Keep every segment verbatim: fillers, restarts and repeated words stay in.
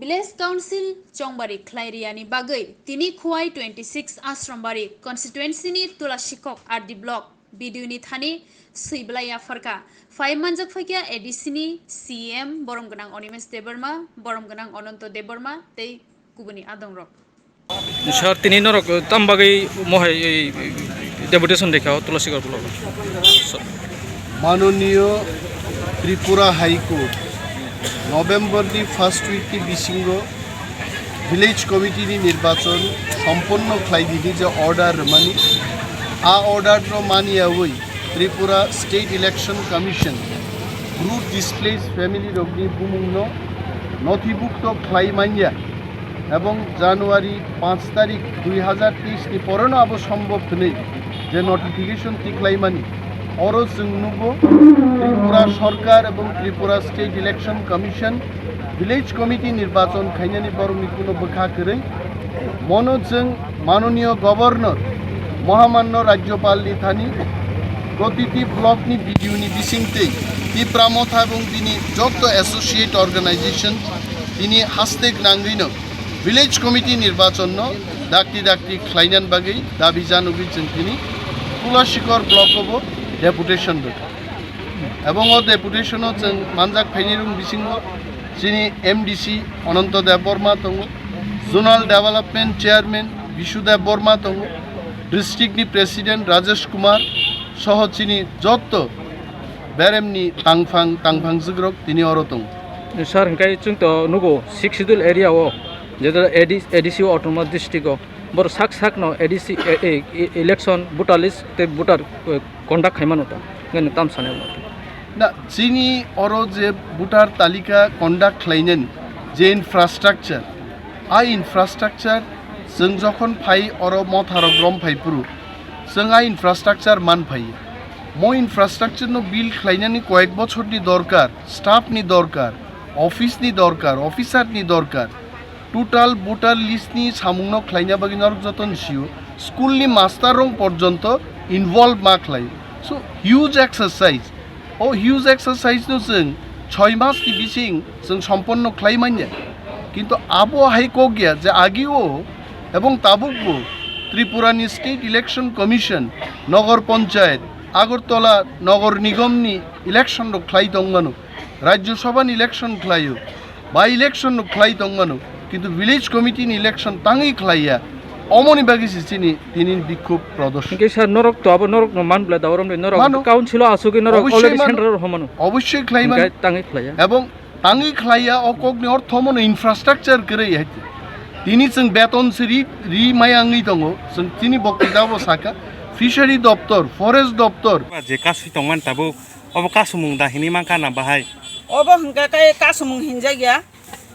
Village Council chongbari khlai riyani bagwi tini Khowai twenty six Ashrombari constituency ni Tulashikok R D block B D O ni thani swi belai yapharkha. Phai manjak phaikha A D C ni C M, borom gwnang Animesh Debbarma, borom gwnang Ananto Debbarma tei kubuni adongrok. Sir, tini norok tam bagwi mohai ei deputation dekha o Tulashikok block? Manoniyo Tripura High Court November ni first week ni bisingo Village Committee ni nirbachon somponno khlai dini je order rwmani, a order no maniyawi Tripura State Election Commission Bru displaced family rokni bumungno nothibukto khlai manya, ebong January panch tarik dui hazar teis ni poreno abo sombhob hwnwi je notification tikhlaimani, oro chwng nugo Tripura Sorkar ebong Tripura State Election Commission Village Committee nirbachon khainani borokni kuno bwkha kwrwi. Mono chwng Manoniyo Governor, Mohamanno Rajyopal ni thani protiti block ni B D O ni bisingtwi Tipra Motha ebong bini jotto associate organization tini haste gwnangwino Village Committee nirbachonno dakti dakti khlainan bagwi dabi janugwi chwng tini Tulashikok block o bo deputation rwkha. Ebong o deputation o chwng manjak phainirok bisingo chini M D C Ananto Debbarma tongo, Zonal Development Chairman Bishu Debbarma tongo, district ni President Rajesh Kumar soho chini jotto beremni tangphang tangphang jigrok tini oro tongo. Sir, hingkai chwng to nugo Sixth Schedule area o, jeto A D C o Autonomous District o, boro sak sak no A D C e- e- e- election voter list tei voter, eh, conduct khaimano ta, ngai tam sanai mo. Na, chini oro je voter talika conduct khlainani je infrastructure, a infrastructure chwng jokhon phai oro Motharok rom phai phuru chwng a infrastructure man phai. Mo infrastructure no build khlainani koyek bochor ni dorkar, staff ni dorkar, office ni dorkar, officer ni dorkar. Total voter list ni samung no khlaina bagwi norok joto ni sio, school ni master rok porjonto involve ma khlai. So huge exercise. O huge exercise no chwng choi mas ni bising chwng somponno khlai manya. Kintu abo hai kok ya je agi o ebong tabuk bo Tripura ni State Election Commission, Nogor Panchayat, Agartala Nogor Nigom ni election rok khlai tong mano, Rajya Sabha ni election khlaio, by election rok khlai tong mano, kintu village committee ni election tangwi khlaiya, omoni bagwi se chini tini bikhub prodorshon. Hingke sir, norok to abo norok no man bwlai da orom de norok Mano. Council o asugwi norok Oboswoi already mano. Central rok homano. Oboswoi khlai mano. Hingke tangwi khlaiya. Ebong tangwi khlaiya o kokni ortho mono infrastructure kwrwi hai. Tini chwng beton se ri, ri maya wngwi tongo. Chwng tini bokti jabo saka fishery doptor, forest doptor. Je kasui tongmani tabuk obo kasumung da hinwi mankha na bahai? Obo hwnkha khe kasumung hinjakya.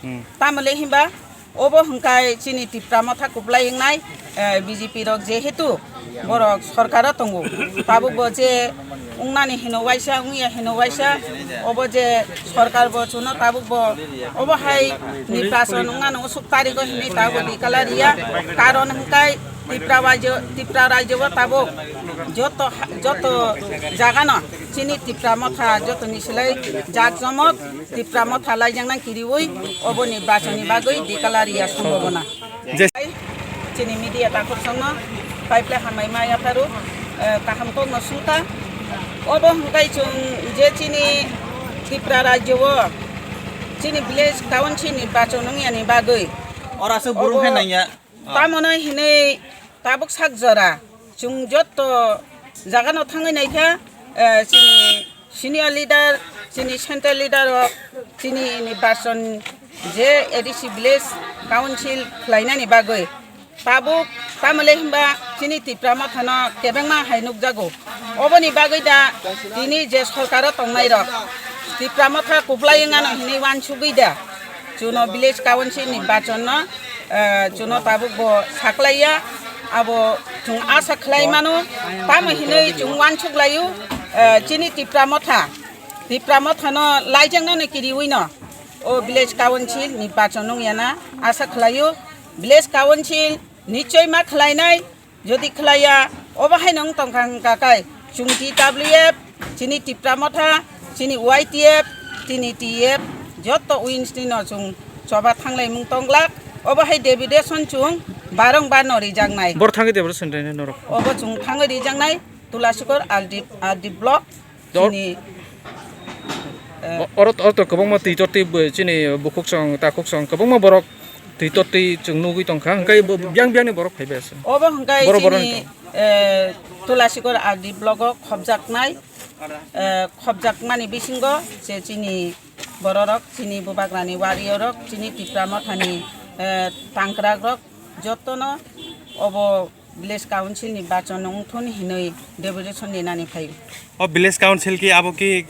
Hmm. Tamole hinba obo hwnkha chini Tipra Motha kuplai wngnai, eh, B J P rok jehetu borok sorkaro tongo. Tabukbo je wngnani hino waisa, wngya hino waisa, obo je sorkarbo chuno tabukbo obo hai nirbachon wngnani usuk tarigo hinwi tabukbo dikala riya. Karon hwnkha Tipra rajyo, Tipra rajyo o tabuk joto ha-, joto jagano chini Tipra Motha jotoni silai jak jomok Tipra Motha laijaknang kiriwi oboni bachoni bagwi dikala riya sombobona. Je- Chini media takhuk songno paiple hamai ma yapharu, eh, kaham kokno sungkha. Obo hwnkhe chwng je chini Tipra rajyo o chini village council ni bachon wngyani bagwi. Ora se burung Obo khe nangya. Tamoni hinwi tabuk sak jora chwng jotto jagano thangwi naikha, eh, chini senior leader, chini central leader rok, chini nirbachon je A D C village council khlainani bagwi tabuk tamole hinba chini Tipra Mothano kebengma hai nukjago. Oboni bagwi da tini je sorkaro tongnairok Tipra Motha kuplai wngano hinwi wansugwi da chuno village council ni bachonno, eh, chuno tabuk bo saklaiya, abo chwng asa khlai mano, tamo hinwi chwng wansuk laio, eh, chini Tipra Motha, Tipra Mothano laijaknani kiriwino o village council ni bachon wngya na asa khlaio, village council nichoi ma khlainai, jodi khlaiya, obo haino wng tongkha hwnkha khe chwng T W F, chini Tipra Motha, chini Y T F, chini T F, jotto wings nino chwng Choba thanglaimung tonglak, obo hai deputation chwng barong barno rijaknai. Bor thangwi deputation rwinai norok? Obo chwng thangwi rijaknai Tulasikor R D, R D block Dor- chini, eh, O-, oro, oro to kwbangma twi tortwi bo-, chini bukhuk song, takhuk song, kwbangma borok twi tortwi chwng nugwi tongkha, hwnkhe bo-, biyang biyangni borok phaibai se. Obo hwnkhe borok, borok chini, hwnkhe, eh, Tulasikor R D block o khopjaknai, eh, khopjakmani bisingo je chini bororok, chini bubagrani warriorrok, chini Tipra Mothani, eh, tangkrakrok jotono obo village council ni bachon wngthun hinwi deputation ni nani phaio. O village council ki abo ki